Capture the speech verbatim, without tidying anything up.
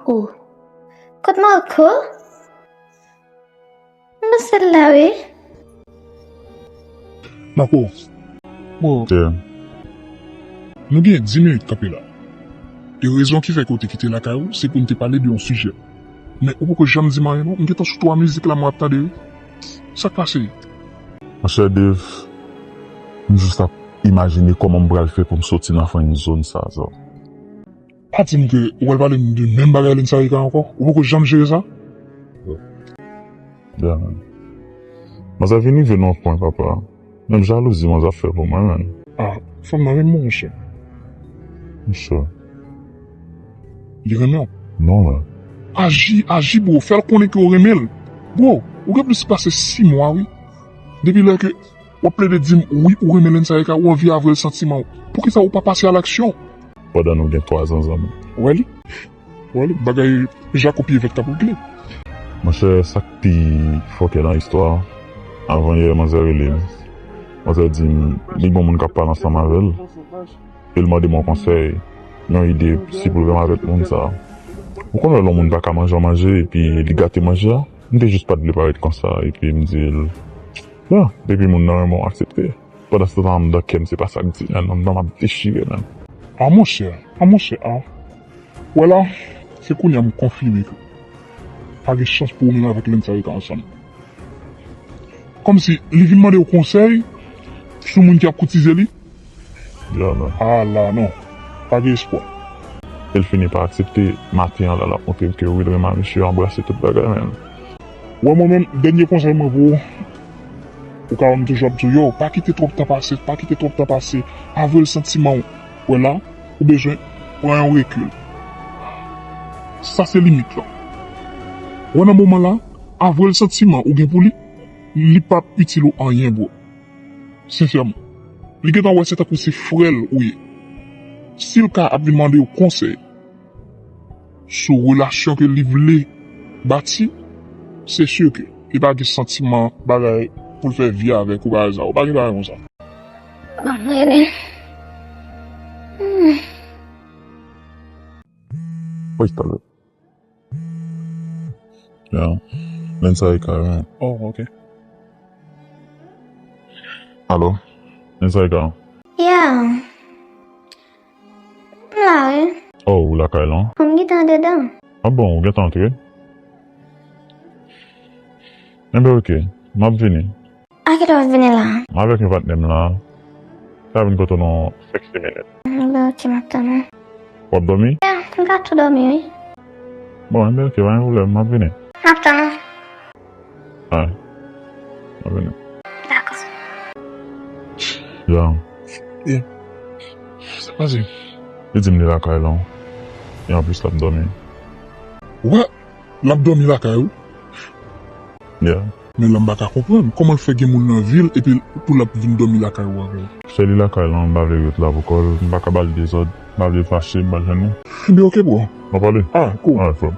Oh. Kot Marco? M panse l la, wi. Marco. Bro. Chè. Nou gen dis minit kanpe la. E rezon ki fè ke w te kite lakay ou, se pou n te pale de yon sijè. Men ou poko janm di m anyen non. M gentan sou twa mizik la, mwen ap tande, wi. Sa k pase? Monchè Dave, m jis ap imajine kòman m pral fè pou m soti nan friendzone sa, sa. Pa di m ke ou pral pale m de menm bagay Lensarika ankò? Ou poko janm jere sa? Ya, man. Manzè vin rive nan yon pwen, papa. Menm jalouzi manzè ap fè pou mwen, menm. Ah, fanm nan renmen w, monchè. Monchè. Li renmen w? Non, menm. Aji, aji, bro. Fè l konnen ke w renmen l. Bro, ou gen plis pase sis mwa, wi. Depi lè ke w ap plede di m, wi, ou renmen Lensarika, ou anvi avwe l santiman w. Poukisa ou pa pase a laksyon? Pandan nou gen twa zan zanmi. Ou wè li? Ou wè li? Bagay Jako pye vèt k ap regle. Monchè, sa k pi fòkè nan istwa a, avan yè, manzè rele m. Manzè di m, li gon moun k ap pale ansanm avè l. E l mande m yon konsèy, yon ide, si pou l renmen avèk moun sa. Ou konn lè yon moun pa ka manje yon manje, epi li gate manje a? M te jis pa t vle parèt konsa, epi m di l, ya, depi moun nan renmen w, aksepte. Pandan se tan, anndan kè m, se pa sa k di, menm anndan m ap dechire, menm. A monchè, a monchè, a. Wè la, se kounye a m konfime ke pa gen chans pou ou menm avèk Lensarika ansanm. Kòmsi li vin mande w konsèy sou moun ki ap koutize li? Ya, menm. A la, non. Pa gen espwa. E l fini pa aksepte. Maten an la, l ap montre m ke wi, l renmen mesye, anbrase tout bagay, menm. Wè mwen menm, dènye konsèy mwen pou ou, ou ka wè m toujou ap di w, yo, pa kite twòp tan pase, pa kite twòp tan pase, avwe l santiman w. Wè la, ou bezwen pran yon rekil. Sa se limit lan. Wè nan moman la, avwe l santiman ou gen pou li, li p ap itil ou anyen, bro. Sensèman. Li gentan wè se tankou se frè l ou ye. Si l ka ap vin mande w konsèy sou relasyon ke li vle bati, se si ke li pa gen santiman bagay pou l fè vi avèk ou bagay sa. Ou pa gen bagay konsa. Bon, rele. Hmm. Wi, talè. Ya. Lensarika, wi. Oh, ok. Alo? Lensarika? Ya. M la, wi. Oh, ou lakay lan? Bon, m gentan andedan. Ah bon, ou gentan antre? Enben, ok. M ap vini. A kilè w ap vini la? M avèk yon patnè m la. Sa vin kote w nan senk, sis minit. Enben, ok, m ap tann ou. W ap dòmi? Ya, m ka tou dòmi, wi. Bon, enben, ok, pa gen pwoblèm, m ap vini. M ap tann ou. Ay. M ap vini. Dakò. Ya. Yeah. Sa pase? Li di m li lakay lan. E anplis, l ap dòmi. What? L ap dòmi lakay ou? Yeah. Men la m pa ka konprann. Kòman l fè gen moun nan vil epi pou l ap vin dòmi lakay ou avè w? Se li lakay lan, m pa vle ret la pou kò l, m pa ka ba l dezòd, m pa vle l fache, m pa jwenn li. Ebyen, ok, bro. N a pale? Ah, cool. Alright, frè m.